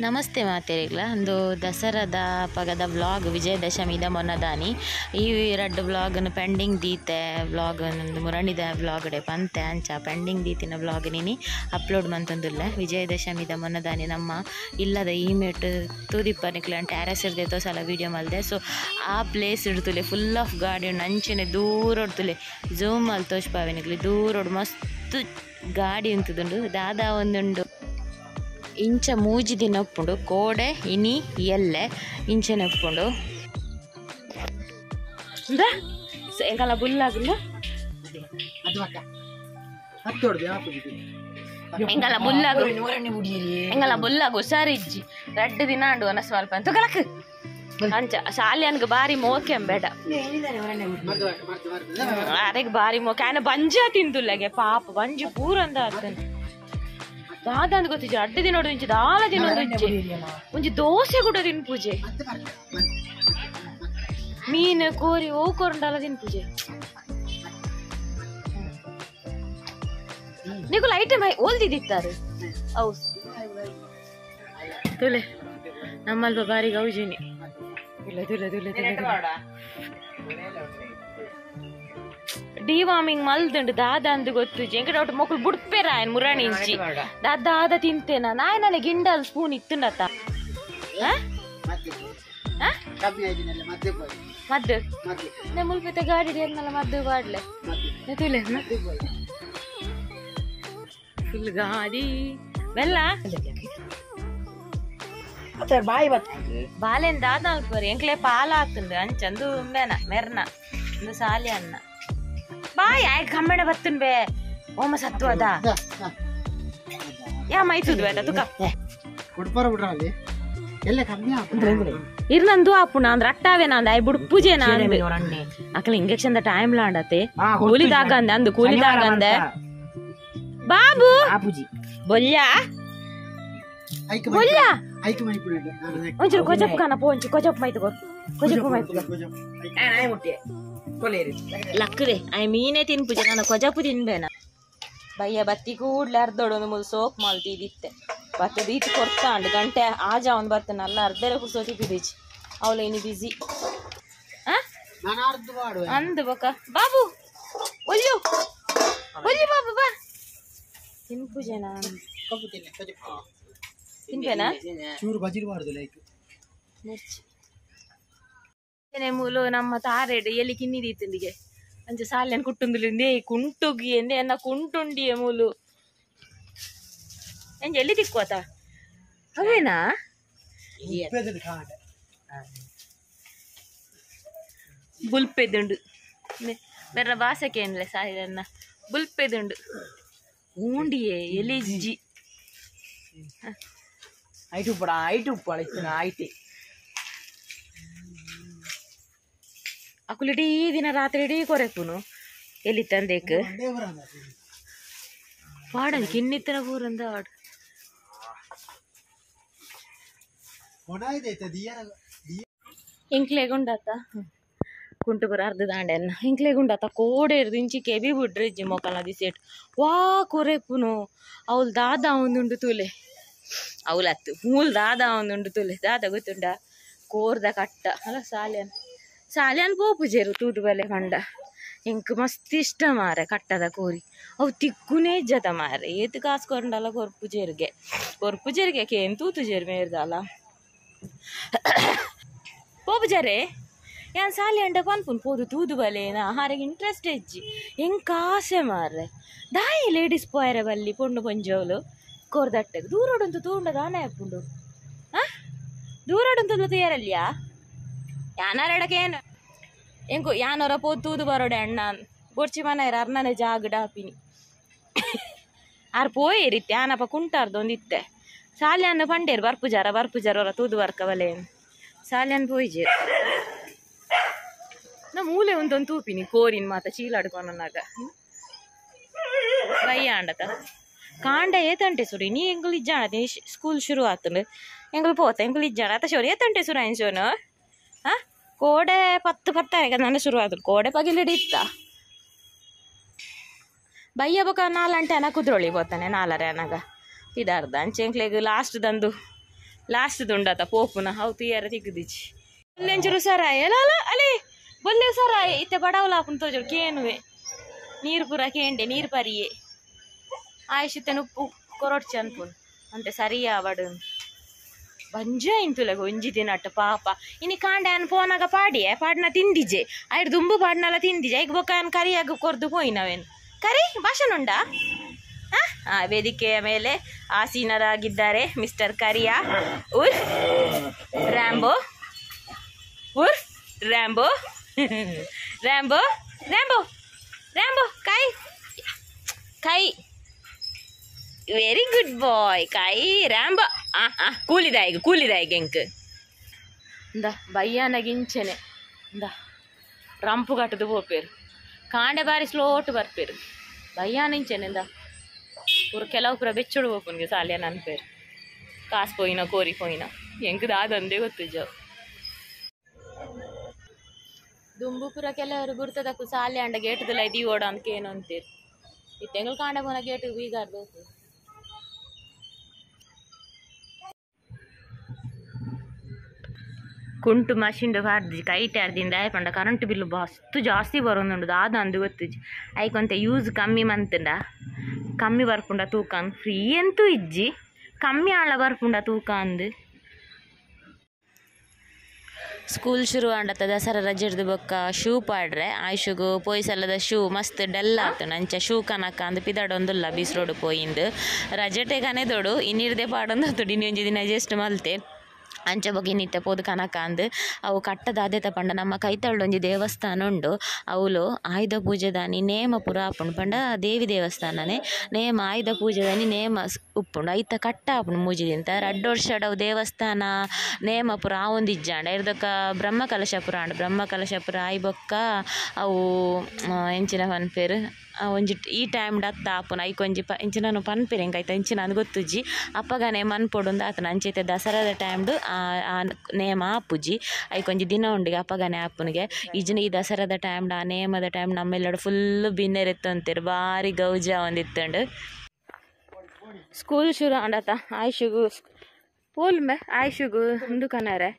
ನಮಸ್ತೆ ಮಾತೆರಿಗ್ಲ ಅಂದು ದಸರಾದ ಪಗದ ವ್ಲಾಗ್ ವಿಜಯದಶಮಿದ ಮೊನ್ನದಾನಿ ಈ ರಡ್ಡ್ ವ್ಲಾಗ್ನ ಪೆಂಡಿಂಗ್ ದೀತೆ ವ್ಲಾಗ್ ಮುರಣಿದ ವ್ಲಾಗ್ ಡೆ ಪಂತೆ ಅಂಚ ಪೆಂಡಿಂಗ್ ದೀತಿನ ವ್ಲಾಗ್ ನಿನಿ ಅಪ್ಲೋಡ್ ಮಂತೊಂದುಲ್ಲ. ವಿಜಯದಶಮಿದ ಮೊನ್ನದಾನಿ ನಮ್ಮ ಇಲ್ಲದ ಈಮೇಟ್ ತೂದಿಪ್ಪನಿಕ್ಲ ಟ್ಯಾರಸ್ ಇರ್ದೆ ಸಲ ವೀಡಿಯೋ ಮಲ್ದೆ. ಸೊ ಆ ಪ್ಲೇಸ್ ಇಡ್ತುಲೆ ಫುಲ್ ಆಫ್ ಗಾರ್ಡನ್ ಅಂಚನೆ ದೂರ ಇಡ್ತುಲೆ ಝೂಮ್ ಮಲ್ ತೋಜ್ಪಾವೆನಿಕ್ಲೆ ದೂರೋಡು ಮಸ್ತ್ ಗಾಡಿ ಉಂತುದುಂಡು ದಾದಾ ಒಂದುಂಡು. ಇಂಚ ಮೂಜಿ ದಿನ ಉಪ್ಪುಂಡು ಕೋಡೆ ಇನಿ ಎಲ್ಲೆ ಇಂಚನೆ ಉಪ್ಪುಂಡು ಎಂಕಲ ಬುಲ್ಲಾಗುಲ್ಲ ಎಂಕಲ ಬುಲ್ಲಾಗು ಎಂಕಲ ಬುಲ್ಲಾಗು ಹುಷಾರಿಜ್ಜಿ ರಡ್ಡು ದಿನ ಅಂಡು ಅನ ಸ್ವಲ್ಪ ಅಂತ ಅಂಚ ಶಾಲ್ಯನ್ಗೆ ಬಾರಿ ಮೋಕೆ ಬೇಡ ಅರೆಗ್ ಬಾರಿ ಮೋಕೆ ಆಯ್ನ ಬಂಜ ತಿಂದುಲ್ಲಗೆ ಪಾಪ ಬಂಜಿ ಪೂರಂದ ಆತನ ದಾದ ಅಂದ್ ಗೊತ್ತಿಜ್ಜಿ ಅಡ್ಡ ದಿನ ಇಂಚಿ ದಾಲ ದಿನ ಇಂಚಿ ಒಂಜಿ ದೋಸೆ ಕೂಡ ತಿನ್ ಪೂಜೆ ಮೀನು ಕೋರಿ ಓ ಕೊರಂಡಾಲ ತಿನ್ ಪೂಜೆ ನಿಕುಲ್ ಐಟಮ್ ಓಲ್ದಿದಿತ್ತಾರೆ ಅವು ತುಲೆ ನಮ್ಮಲ್ಪ ಬಾರಿ ಗೌಜಿನಿ ತುಲೆ ತುಲೆ ತುಲೆ ತುಲೆ ಡಿವಾರ್ಮಿಂಗ್ ಮಲ್ದುಂಡು ದಾದ ಅಂದು ಗೊತ್ತುಜಿ ಎಂಕಡ ಒಟ್ಟು ಮೊಕ್ಕಳು ಬುಡ್ಪೇರ ಆಯ್ನ ಮುರಾಣಿ ಇಂಚಿ ದಾದ ದಾದ ತಿಂತೇನ ನಾಯನಲೆ ಗಿಂಡಲ್ ಸ್ಪೂನ್ ಇತ್ತುಂಡತ ಮದ್ದು ಮುಲ್ಪೆತ್ತ ಗಾಡಿ ಏರ್ನಲ್ಲ ಮದ್ದು ಬಾಡ್ಲೆ ತುಲೆ ಫುಲ್ ಗಾಡಿ ಬೆಲ್ಲ ಬಾಲೆನ್ ದಾದ ಅಲ್ಪರಿ ಎಂಕ್ಲೆ ಪಾಲ ಆತುಂಡು ಅಂಚಂದು ಮೇನ ಮೆರ್ನ ಒಂದು ಸಾಲಿ ಅನ್ನ ಬಾಯ್ ಆಯ್ ಕಮ್ಮಣ ಬತ್ತುನ್ ಬೇ ಓಮ ಸತ್ವದ ಯಾ ಮೈತುದು ಬೇಡ ತುಕ ಕೊಡ್ಪಾರ ಬಿಡ್ರಲ್ಲಿ ಎಲ್ಲ ಕಮ್ಮಿ ಆಪುಂಡು ಇರ್ನಂದು ಆಪುಣ ಅಂದ್ರೆ ಅಟ್ಟಾವೆ ನಂದ ಆಯ್ ಬುಡ್ ಪೂಜೆ ನಾಂದು ಅಕಲ ಇಂಜೆಕ್ಷನ್ the time ಲಾಂಡತೆ ಕೂಲಿದಾಗಂದೆ ಅಂದು ಕೂಲಿದಾಗಂದೆ ಬಾಬು ಬೊಲ್ಯ ಬೊಲ್ಯ ಒಂಚೂರು ಕೊಜಪ್ ಕಾನ ಪೋ ಒಂಚೂರು ಕೊಜಪ್ ಮೈತು ಕೊಜಪ್ ಮೈತು ಲಕ್ಕದೆ I ಮೀನೇ ತಿನ್ಪುಜೆ ನಾನು ಕೊಜಪು ತಿನ್ಬೇನ ಬಯ್ಯ ಬತ್ತಿ ಕೂಡ್ಲೆ ಅರ್ಧೋಡು ಒಂದು ಮೂಲು ಸೋಕ್ ಮಲ್ತಿದ್ದಿತ್ತೆ ಬತ್ತದ ಈತು ಕೊರ್ತಾಂಡು ಗಂಟೆ ಆಜ ಅವ್ನು ಬರ್ತಾನೆ ಅಲ್ಲ ಅರ್ಧರೆ ಕುರ್ಸೋತಿ ಬಿದಿಚಿ ಅವಳು ಇನ್ನು ಬಿಸಿ ಅಂದು ಬೊಕ ಬಾಬು ಒಲ್ಲು ಒಲ್ಲು ಬಾಬು ಬಾ ತಿನ್ಪುಜೆ ನಾನು ತಿನ್ಬೇನಾ ಮಿರ್ಚಿ ಮೂಲು ನಮ್ಮ ತಾರೆಡ್ ಎಲ್ಲಿ ಕಿನ್ನಿದೀತಂದಿಗೆ ಅಂಚ ಸಾಲ್ಯನ್ ಕುಟ್ಟುಂದುಲಿಂದೆ ಕುಂಟುಗಿ ಎಂದೆ ಎನ್ನ ಕುಂಟುಂಡಿಯೆ ಮೂಲು ಎಂಜ ಎಲ್ಲಿ ತಿಕ್ಕೋತ ಅವೇನಾ ಬುಲ್ಪೆದುಂಡು ಬೇರೆ ಬಾಸಕ್ಕೆ ಏನ್ಲೆ ಸಾಯಿರನ್ನ ಬುಲ್ಪೆದುಂಡು ಊಂಡಿಯೇ ಎಲಿಜ್ಜಿ ಐಟು ಪಡ ಐಟು ಪಡ ಐಟಿ ಅಕುಲು ಇಡೀ ದಿನ ರಾತ್ರಿ ಇಡೀ ಕೊರೆಪುನು ಎಲ್ಲಿ ತಂದೇಕ್ ಪಾಡನ್ ಕಿನ್ನಿತ್ತನ ಪೂರಂದ ಆಡು ಎಂಕ್ಲೆಗುಂಡಾತ ಕುಂಟುಪುರ ಅರ್ಧ ದಾಂಡೆನ್ನ ಎಂಕ್ಲೆಗುಂಡಾತ ಕೋಡೆ ಇಂಚಿ ಕೆಬಿ ಬುಡ್ರಿಜ್ಜಿ ಮೊಕಲ ದಿಸೇಟ್ ವಾ ಕೊರೆಪುನು ಅವಳು ದಾದ ಒಂದುಂಡು ತುಲೆ ಅವಲತ್ತು ಮೂಲ್ ದಾದ ಒಂದುಂಡು ತುಲೆ ದಾದ ಗೊತ್ತುಂಡ ಕೋರ್ದ ಕಟ್ಟ ಅಲ್ಲ ಸಾಲ್ಯನ್ ಸಾಲ್ಯಾನ್ ಪೋಪುಜೆರು ತೂದು ಬಲೆ ಪಂಡ ಎಂಕ್ ಮಸ್ತ್ ಇಷ್ಟ ಮಾರೆ ಕಟ್ಟದ ಕೋರಿ ಅವು ತಿಕ್ಕುನೇ ಇಜ್ಜತ ಮಾರೆ ಏತ್ ಕಾಸು ಕೊರಂಡಲ ಕೊರ್ಪುಜೆರ್ಗೆ ಕೊರ್ಪುಜೆರ್ಗೆ ಕೇನ್ ತೂತುಜೆರ್ ಮೇರ್ದಲ್ಲ ಪೋಪುಜರೆ ಯಾನ್ ಸಾಲಿ ಅಂಡ ಪನ್ಪುನ್ ಪೋದು ತೂದು ಬಲೇನ ಆಹಾರಗೆ ಇಂಟ್ರೆಸ್ಟ್ ಹೆಚ್ಚಿ ಎಂಕ್ ಆಸೆ ಮಾರ್ರೆ ದಾಯಿ ಲೇಡೀಸ್ ಪೋಯರೆ ಬಲ್ಲಿ ಪೊಣ್ಣು ಪೊಂಜೋಲು ಕೋರ್ದಟ್ಟೆಗ್ ದೂರೋಡುಂತು ತೂಂಡ ದಾನೆ ಅಪ್ಪುಂಡು ಆ ದೂರೋಡುಂತು ತೂಯರಲ್ಯಾ ಯಾನಾರಡಕೇನು ಎಂಕು ಯಾನೊರ ಪೋದು ತೂದು ಬರೋಡೆ ಅಣ್ಣ ಬೊರ್ಚಿ ಮನೆಯರ ಅರ್ನನೆ ಜಾಗ ಡಾಪಿನಿ ಆರ್ ಪೋಯೇರಿತ್ತೆ ಆನಪ ಕುಂಟಾರ್ದೊಂದಿತ್ತೆ ಸಾಲ್ಯಾನ್ ಪಂಡೇರು ಬರ್ಪುಜಾರ ಬರ್ಪುಜಾರ ಅವರ ತೂದು ಬರ್ಕವಲೇನು ಸಾಲ್ಯಾನ್ ಪೋಯಿಜೇರು ನಾ ಮೂಲೆ ಒಂದೊಂದು ತೂಪಿನಿ ಕೋರಿನ ಮಾತ ಚೀಲಾಡ್ಕೊನನ್ನಾಗ ಬಯ್ಯ ಅಂಡತ ಕಾಂಡ ಏತಂಟೆ ಸುರಿ ನೀ ಎಂಗುಲು ಇಜ್ಜಾಣ ಸ್ಕೂಲ್ ಶುರು ಆತಂಡು ಎಂಗುಲು ಪೋತ ಎಂಗುಲು ಇಜ್ಜಾಣ ಆತ ಶೋರು ಏತಂಟೆ ಸುರ ಎಂಚೋನು ಆ ಕೋಡೆ ಪತ್ತು ಪತ್ತಾಗ ನಾನು ಶುರು ಆದ್ರು ಕೋಡೆ ಪಗಿಲಿಡಿ ಇತ್ತ ಬಯ್ಯ ಬೊಕ ನಾಲಂಟೆ ಅನ ಕುದ್ರೊಳಿ ಪೋತಾನೆ ನಾಲರೆ ಅನಾಗ ಇದಾರ್ದ ಅಂಚೆಂಕ್ಲೆಗ್ ಲಾಸ್ಟ್ ದಂದು ಲಾಸ್ಟ್ ದುಂಡಾತ ಪೋಪುನ ಅವು ತುಯ್ಯಾರ ತಿಕ್ಕದಿಚ್ಚಿ ಬೊಲ್ಲೆಂಚೂರು ಸರಾಯ ಅಲ್ಲ ಅಲೇ ಬೊಲ್ಲೆ ಸರಾಯ ಇತ್ತೆ ಬಡವಲ ಆಪುನ ತೋಜೋಡು ಕೇನುವೆ ನೀರು ಪೂರ ಕೇಂಡೆ ನೀರು ಪರಿಯೆ ಆಯುಷಿತನ ಉಪ್ಪು ಕೊರೊಡ್ಚಿ ಅನ್ಪುನ್ ಅಂತೆ ಸರಿಯಾ ಬಡು ಬಂಜ ಇಂತುಲಗ ಒಂಜಿ ದಿನಟ್ಟು ಪಾಪ ಇನಿ ಕಾಂಡೆ ಅನ್ ಪೋನಾಗ ಪಾಡಿಯೆ ಪಾಡ್ನ ತಿಂದಿಜೆ ಆಯ್ತು ದುಂಬು ಪಾಡ್ನಲ ತಿಂದಿಜೆ ಐಕ್ ಬೊಕ್ಕ ಅನ್ ಕರಿಯಾಗ ಕೊರ್ದು ಪೋಯಿನವೇನು ಕರಿ ಭಾಷಣ ಉಂಡಾ ವೇದಿಕೆಯ ಮೇಲೆ ಆಸೀನರಾಗಿದ್ದಾರೆ ಮಿಸ್ಟರ್ ಕರಿಯಾ ಉರ್ಫ್ ರ್ಯಾಂಬೋ ಉರ್ಫ್ ರ್ಯಾಂಬೋ ರ್ಯಾಂಬೋ ರ್ಯಾಂಬೋ ರ್ಯಾಂಬೋ ಕೈ ಕೈ ವೆರಿ ಗುಡ್ ಬಾಯ್ ಕೈ ರ್ಯಾಂಬೋ ಆ ಆ ಕೂಲಿದಾಯಿಗೆ ಕೂಲಿದಾಯಿಗೆ ಎಂಕ್ ಇಂದ ಬಯ್ಯಾನಗಿಂಚೆನೆ ಇಂದ ರಂಪು ಕಟ್ಟದು ಪೋಪೇರು ಕಾಂಡೆ ಬಾರಿ ಸ್ಲೋಟು ಬರ್ಪೇರು ಬಯ್ಯಾನಿಂಚೆನೆ ಇಂದ ಪೂರ ಕೆಲವು ಪೂರ ಬೆಚ್ಚೊಡು ಪೋಪುನ್ಗೆ ಸಾಲ್ಯ ನನ್ಪೇರು ಕಾಸು ಪೋಯಿನ ಕೋರಿ ಪೋಯಿನ ಎಂಕ್ ದಾದಂದೇ ಗೊತ್ತುಜವು ದುಂಬು ಪೂರ ಕೆಲವರು ಗುರ್ತದಕ್ಕು ಸಾಲೆ ಅಂಡ ಗೇಟದಲ್ಲ ಇದೀ ಓಡ ಅಂತ ಏನು ಅಂತೀರಿ ಇತ್ತೆಂಗಳು ಕಾಂಡೆ ಪೋನ ಗೇಟ್ ಬೀಗಾರ್ದು ಕುಂಟು ಮಷಿನ್ ಪಾಡ್ದು ಕೈಟ್ ಅರ್ದಿಂದ ಪಂಡ ಕರೆಂಟ್ ಬಿಲ್ ಮಸ್ತ್ ಜಾಸ್ತಿ ಬರೋದುಂಡು ದಾದ ಅಂದು ಗೊತ್ತುಜಿ ಐಕೊಂತೆ ಯೂಸ್ ಕಮ್ಮಿ ಮಂತುಂಡ ಕಮ್ಮಿ ಬರ್ಪುಂಡ ತೂಕ ಫ್ರೀ ಅಂತೂ ಇಜ್ಜಿ ಕಮ್ಮಿ ಆಳ ಬರ್ಪುಂಡ ತೂಕ ಅಂದು ಸ್ಕೂಲ್ ಶುರು ಆಂಡತ್ತ ದಸರಾ ರಜೆಡ್ದು ಬೊಕ್ಕ ಶೂ ಪಾಡ್ರೆ ಆಯುಷುಗು ಪೋಯಿಸಲ್ಲದ ಶೂ ಮಸ್ತ್ ಡಲ್ ಆತು ನಂಚ ಶೂ ಕನಕ ಅಂದ್ ಪಿದಾಡೊಂದುಲ್ಲ ಬೀಸ್ ರೋಡ್ ಪೋಯಿಂದು ರಜೆಟೆ ಕನೆದೋಡು ಇನ್ನಿರ್ದೆ ಪಾಡೊಂದು ಆತುಡು ಇನ್ನೊಂಜಿ ದಿನ ಅಡ್ಜಸ್ಟ್ ಮಲ್ತೆ ಅಂಚ ಬೊಕ್ಕ ಇನ್ನಿತ್ತೆ ಪೋದು ಕನಕ ಅಂದ್ ಅವು ಕಟ್ಟದ ಆದೇತ ಪಂಡ ನಮ್ಮ ಕೈತಳ್ಳೊಂಜಿ ದೇವಸ್ಥಾನ ಉಂಡು ಅವುಲು ಆಯುಧ ಪೂಜೆದಾನಿ ನೇಮ ಪೂರ ಆಪುಂಡು ಪಂಡ ದೇವಿ ದೇವಸ್ಥಾನನೇ ನೇಮ ಆಯುಧ ಪೂಜೆದಾನಿ ನೇಮ ಉಪ್ಪುಂಡು ಐತ ಕಟ್ಟ ಆಪುಂಡು ಮೂಜಿ ದಿನ ರಡ್ಡ್ ವರ್ಷಡ್ ಅವು ದೇವಸ್ಥಾನ ನೇಮ ಪೂರ ಆವೊಂದಿಜ್ಜಾಂಡ ಐರ್ದೊಕ್ಕ ಬ್ರಹ್ಮ ಕಲಶ ಪೂರ ಆಂಡ್ ಬ್ರಹ್ಮ ಕಲಶ ಪೂರ ಆಯಿ ಬೊಕ್ಕ ಅವು ಎಂಚಿನ ಪನ್ಪೆರ್ ಒಂಜಿ ಈ ಟೈಮ್ಡ್ ಅತ್ತ ಆಪುನ ಐಕೊಂಜಿ ಪ ಇಂಚಿನ ಪನ್ಪೆರ್ ಎಂಕ್ ಐತ ಇಂಚಿನ ಅಂದ್ ಗೊತ್ತುಜ್ಜಿ ಅಪ್ಪಗನೆ ಮನ್ಪೊಡುಂದು ಆತನ ಅಂಚೈತೆ ದಸರಾದ ಟೈಮ್ಡ್ ಆ ನೇಮ ಆಪುಜಿ ಐಕೊಂಜಿ ದಿನ ಉಂಡಿಗೆ ಅಪ್ಪಗನೆ ಆಪುನಿಗೆ ಇಜ್ಜಿನ ಈ ದಸರಾದ ಟೈಮ್ಡ್ ಆ ನೇಮದ ಟೈಮ್ ನಮ್ಮೆಲ್ಲಡು ಫುಲ್ ಬಿನ್ನೆರ್ ಎತ್ತೊಂತೆರ್ ಬಾರಿ ಗೌಜ ಆವೊಂದಿತ್ತುಂಡು ಸ್ಕೂಲ್ ಶುರು ಆಂಡತ ಆಯುಷುಗು ಪೋಲ್ ಮೆ ಆಯುಷುಗು ಉಂದು ಕನರೆ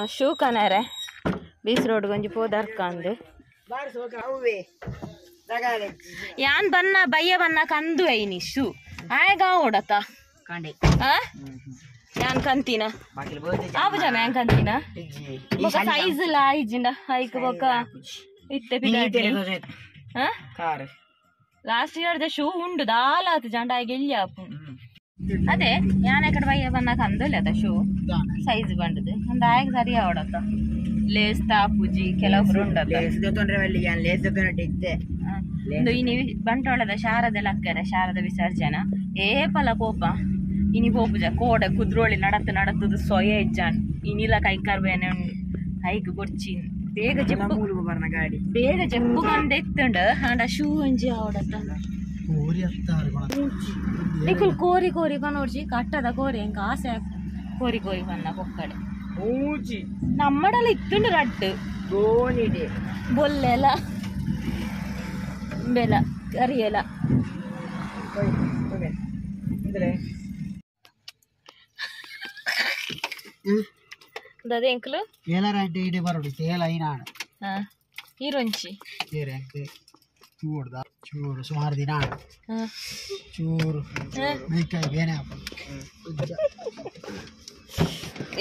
ಶೂ ಕನರೆ ಬೀಸ್ ರೋಡ್ ಒಂಜಿ ಪೋದರ್ಕಂದು ಯಾನ್ ಬನ್ನ ಬಯ್ಯ ಬನ್ನ ಕಂದು ಐನಿ ಶೂ ಆಯಗ ಓಡತ ಯಾನ್ ಕಂತಿನ ಆಪುಜನ ಯಾನ್ ಕಂತಿನ ಬೊಕ ಸೈಜ್ ಲ ಆಯ್ಜಿಂಡ ಐಕ್ ಬೊಕ ಇತ್ತೆ ಪಿದಾಡ್ಲಿ ಲಾಸ್ಟ್ ಇಯರ್ ದ ಶೂ ಉಂಡು ದಾಲ ಆತು ಜಂಡ ಆಯ್ಗೆ ಎಲ್ಲಿ ಆಪು ಅದೇ ಯಾನ್ ಎಕಡೆ ಬಯ್ಯ ಬನ್ನ ಕಂದುಲ್ಲ ಶೂ ಸೈಜ್ ಬಂಡದು ಒಂದು ಆಯಗ್ ಸರಿ ಆವಡತ ಲೇಸ್ ತಾಪುಜಿ ಕೆಲವೊಬ್ರು ಉಂಡತ ಇನಿ ಬಂಟ್ವಾಳದ ಶಾರದ ಲಕ್ಕರೆ ಶಾರದ ವಿಸರ್ಜನ ಏಪಲ ಪೋಪ ಇನಿ ಪೋಪುಜ ಕೋಡೆ ಕುದ್ರೋಳಿ ನಡತ್ತು ನಡತ್ತದು ಸೊಯೆ ಇಜ್ಜಾನ್ ಇನಿಲ ಕೈಕಾರ್ ಬೇನೆ ಉಂಡು ಐಕ್ ಬೊರ್ಚಿ ಬೇಗ ಜೆಪ್ಪು ಬೇಗ ಜೆಪ್ಪು ಕಂದ ಎತ್ತುಂಡು ಆಂಡ ಶೂ ಒಂಜಿ ಆವಡತ ನಿಕುಲ್ ಕೋರಿ ಕೋರಿ ಪನೋಡ್ಜಿ ಕಟ್ಟದ ಕೋರಿ ಎಂಕ್ ಆಸೆ ಕೋರಿ ಕೋರಿ ಪನ್ನ ಪೊಕ್ಕಡೆ ನಮ್ಮಡಲ ಇತ್ತುಂಡು ರಡ್ಡು ಬೊಲ್ಲೆಲ ಬೆಲ ಕರಿಯಲ ದಾದ ಎಂಕುಲು ಏಲರ ಇಡೆ ಬರೋಡು ಏಲ ಐನಾಡು ಈರೊಂಚಿ ಚೂರ್ದ ಚೂರು ಸುಮಾರು ದಿನ ಚೂರು ಮೈಕೈ ಬೇನೆ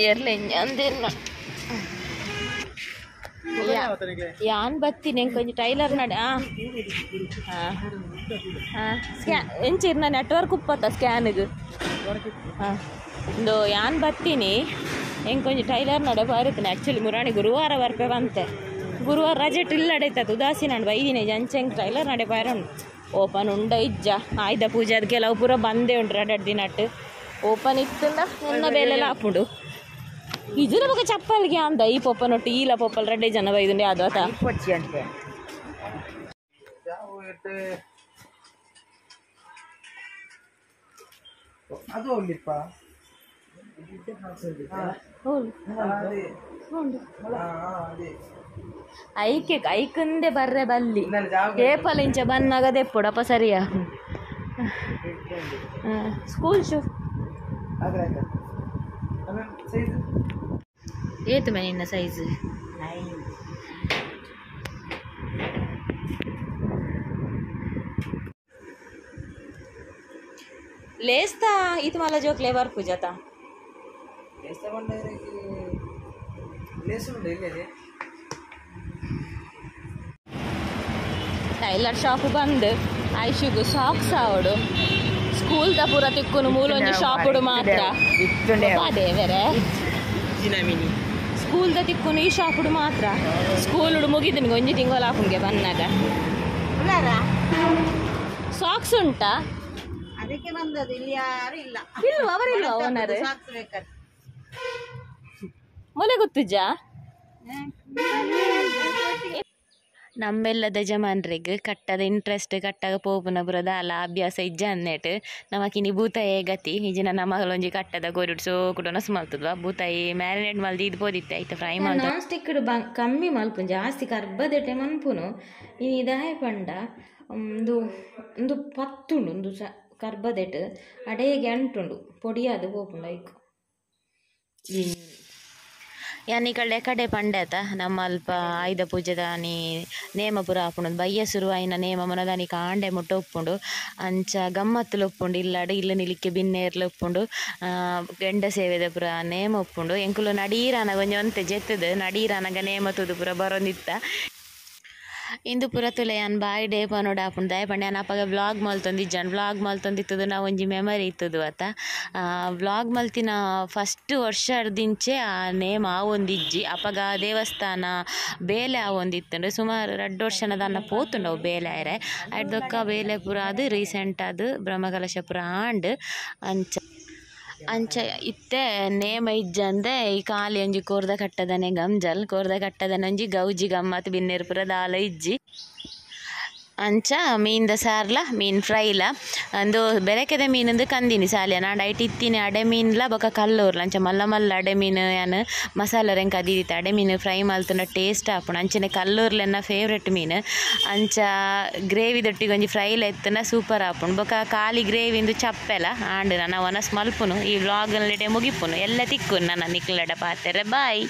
ಎರ್ಲೆ ಅಂದೇನ ಯಾನ್ ಬತ್ತೀನಿ ಎಂಕೊಂಜಿ ಟೈಲರ್ ನಡೆ ಸ್ಕ್ಯಾ ಎಂಚಿರ್ನ ನೆಟ್ವರ್ಕ್ ಉಪ್ಪತ್ತ ಸ್ಕ್ಯಾನ್ಗ್ ಇಂದು ಯಾನ್ ಬತ್ತೀನಿ ಎಂಕೊಂಜಿ ಟೈಲರ್ ನಡೆ ಬಾರಿತೀನಿ ಆ್ಯಕ್ಚುಲಿ ಮುರಾಣಿ ಗುರುವಾರ ಬರ್ಪೆ ಬಂತೆ ಗುರುವಾರ ರಜೆ ಇಲ್ಲ ನಡೀತದೆ ಉದಾಸೀನ ಬೈದಿನಿ ಜಂಚೆಂಗ್ ಟೈಲರ್ ನಡೆ ಬಾರುಂಡು ಓಪನ್ ಉಂಡ ಇಜ್ಜ ಆಯ್ದ ಪೂಜೆ ಅದು ಕೆಲವು ಪೂರ ಬಂದೇ ಉಂಟು ಎರಡೆರಡು ದಿನಟ್ಟು ಓಪನ್ ಇತ್ತಂದ ಎನ್ನ ಬೇಲೆಲ್ಲ ಆಪುಂಡು ಇಜುನ ಬೊಕ ಚಪ್ಪಲ್ಗೆ ಅಂದ ಈ ಪೊಪ್ಪನೊಟ್ಟು ಈಲ ಪೊಪ್ಪಲ್ ರಡ್ಡೆ ಜನ ಬೈದುಂಡೆ ಅದು ಆತ ಐಕೆ ಐಕಂದೆ ಬರ್ರೆ ಬಲ್ಲಿ ಏಪಲ್ ಇಂಚ ಬನ್ನಾಗ ದೆಪ್ಪುಡಪ್ಪ ಸರಿಯಾ ಸ್ಕೂಲ್ ಶೂ ಏತು ಮೇ ನಿನ್ನ ಸೈಜ್ 9 ಲೇಸ್ತಾ ಇದು ಮಲ್ಲ ಜೋಕ್ಲೆ ಬರ್ಪುಜತ ಲೇಸ್ತಾ ಬಂದರೆ ಲೇಸ್ ಉಂಟು ಇಲ್ಲದೆ ಟೈಲರ್ ಶಾಪ್ ಬಂದು ಐಶುಗು ಸಾಕ್ಸ್ ಆವಡು ಸ್ಕೂಲ್ ದ ಪೂರ ತಿಕ್ಕುನು ಮೂಲೊಂಜಿ ಶಾಪುಡು ಮಾತ್ರ ಅದೇ ಬೇರೆ ಸ್ಕೂಲ್ ದ ತಿಕ್ಕುನು ಈ ಶಾಪುಡು ಮಾತ್ರ ಸ್ಕೂಲ್ ಮುಗಿದಿನ ಒಂಜಿ ತಿಂಗಳ ಆಪುಂಗೆ ಬನ್ನಾಗ ಸಾಕ್ಸ್ ಉಂಟಾ ಅದಕ್ಕೆ ಬಂದದ್ದು ಇಲ್ಲಿ ಯಾರು ಇಲ್ಲ ಇಲ್ವ ಅವರಿಲ್ವ ಓನರ್ ಸಾಕ್ಸ್ ಬೇಕಾದ್ರೆ ಮೊಲೆ ಗೊತ್ತುಜ್ಜಾ ನಮ್ಮೆಲ್ಲದ ಜಮಾನ್ರಿಗ್ ಕಟ್ಟದ ಇಂಟ್ರೆಸ್ಟ್ ಕಟ್ಟಾಗ ಪೋಪುನ ಪೂರ ದಾಲ ಅಭ್ಯಾಸ ಇಜ್ಜ ಅನ್ನೇಟ್ ನಮಕಿನಿ ಬೂತಾಯೇ ಗತಿ ಇಜಿನ ನಮಗಳೊಂಜಿ ಕಟ್ಟದ ಕೋರಿಡ್ ಸೋಕುಡು ನಸ್ ಮಲ್ತದ್ವ ಬೂತಾಯಿ ಮ್ಯಾರಿನೇಟ್ ಮಲ್ದಿ ಇದು ಪೋದಿತ್ತೆ ಐತ ಫ್ರೈ ಮಲ್ತ ನಾನ್ ಸ್ಟಿಕ್ ಕಮ್ಮಿ ಮಲ್ಪುನು ಜಾಸ್ತಿ ಕರ್ಬದೆಟೆ ಮನ್ಪುನು ಇನಿ ದಾಯ ಪಂಡ ಒಂದು ಒಂದು ಪತ್ತುಂಡು ಒಂದು ಸ ಕರ್ಬದೆಟ್ ಅಡೇಗೆ ಅಂಟುಂಡು ಪೊಡಿಯಾದ ಪೋಪುಂಡು ಐಕು ಯಾನ್ ಈ ಕಡೆ ಕಡೆ ಪಂಡೇತ ನಮ್ಮ ಅಲ್ಪ ಆಯುಧ ಪೂಜೆದಾನಿ ನೇಮ ಪೂರ ಆಪುಂಡು ಬಯ್ಯ ಸುರು ಆಯಿನ ನೇಮ ಮೊನದಾನಿ ಕಾಂಡೆ ಮುಟ್ಟ ಉಪ್ಪುಂಡು ಅಂಚ ಗಮ್ಮತ್ತುಲು ಉಪ್ಪುಂಡು ಇಲ್ಲಾಡು ಇಲ್ಲ ನಿಲಿಕ್ಕೆ ಬಿನ್ನೇರ್ಲು ಉಪ್ಪುಂಡು ಗೆಂಡ ಸೇವೆದ ಪೂರ ನೇಮ ಉಪ್ಪುಂಡು ಎಂಕುಲು ನಡೀರಾನಗ ಒಂಜಿ ಒಂತೆ ಜೆತ್ತದು ನಡೀರಾನಗ ನೇಮ ತೂದು ಪೂರ ಬರೊಂದಿತ್ತ ಇಂದು ಪೂರ ತುಲೆ ಯಾನ್ ಬಾಯಿ ಡೇ ಪನೋಡು ಆಪುಂಡು ದಾಯೆ ಪಂಡ ಯಾನ್ ಅಪಗ ವ್ಲಾಗ್ ಮಲ್ತೊಂದಿಜ್ಜಾಂಡ್ ವ್ಲಾಗ್ ಮಲ್ತೊಂದಿತ್ತದು ನಾ ಒಂಜಿ ಮೆಮೊರಿ ಇತ್ತದು ಅತ ವ್ಲಾಗ್ ಮಲ್ತಿನ ಫಸ್ಟ್ ವರ್ಷದಿಂಚೆ ಆ ನೇಮ ಆವೊಂದಿಜ್ಜಿ ಅಪಗ ದೇವಸ್ಥಾನ ಬೇಲೆ ಆವೊಂದಿತ್ತುಂಡು ಸುಮಾರು ರಡ್ಡ್ ವರ್ಷನ ದಾನ್ನ ಪೋತುಂಡು ಅವು ಬೇಲೆ ಆಯರೆ ಐಡ್ದೊಕ್ಕ ಬೇಲೆ ಪೂರ ಅದು ರೀಸೆಂಟ್ ಅದು ಬ್ರಹ್ಮಕಲಶ ಪೂರ ಆಂಡ್ ಅಂಚ ಅಂಚ ಇತ್ತೆ ನೇಮ ಇಜ್ಜಂದೆ ಈ ಖಾಲಿ ಒಂಜಿ ಕೋರ್ದ ಕಟ್ಟದನೆ ಗಂಜಲ್ ಕೋರ್ದ ಕಟ್ಟದನೆ ಒಂಜಿ ಗೌಜಿ ಗಮ್ಮತ್ ಬಿನ್ನೆರ್ ಪೂರ ದಾಲ ಇಜ್ಜಿ ಅಂಚ ಮೀನ್ದ ಸಾರ್ಲ ಮೀನ್ ಫ್ರೈಲ ಅಂದು ಬೆರಕೆದ ಮೀನಂದು ಕಂದಿನಿ ಸಾಲಿಯ ನಾಂಡ ಐಟ್ ಇತ್ತಿನಿ ಅಡೆ ಮೀನ್ಲ ಬೊಕ ಕಲ್ಲೂರ್ಲ ಅಂಚ ಮಲ್ಲ ಮಲ್ಲ ಅಡೆ ಮೀನು ಯಾನ್ ಮಸಾಲ ರೆಂಕ್ ಅದಿದಿತ್ತು ಅಡೆ ಮೀನು ಫ್ರೈ ಮಲ್ತುಂಡ ಟೇಸ್ಟ್ ಆಪುಂಡು ಅಂಚನೆ ಕಲ್ಲೂರ್ಲೆನ್ನ ಫೇವ್ರೆಟ್ ಮೀನು ಅಂಚ ಗ್ರೇವಿ ದೊಟ್ಟಿಗೆ ಒಂಜಿ ಫ್ರೈಲ ಎತ್ತುನ ಸೂಪರ್ ಆಪುಂಡು ಬೊಕ ಖಾಲಿ ಗ್ರೇವಿಂದು ಚಪ್ಪೆಲ ಆಂಡ್ ನನ ವನಸ್ ಮಲ್ಪುನು ಈ ವ್ಲಾಗ್ ಮುಗಿಪುನು ಎಲ್ಲ ತಿಕ್ಕುನು ನನ್ನ ನಿಕ್ಲಡ ಪಾತೆರೆ ಬಾಯ್.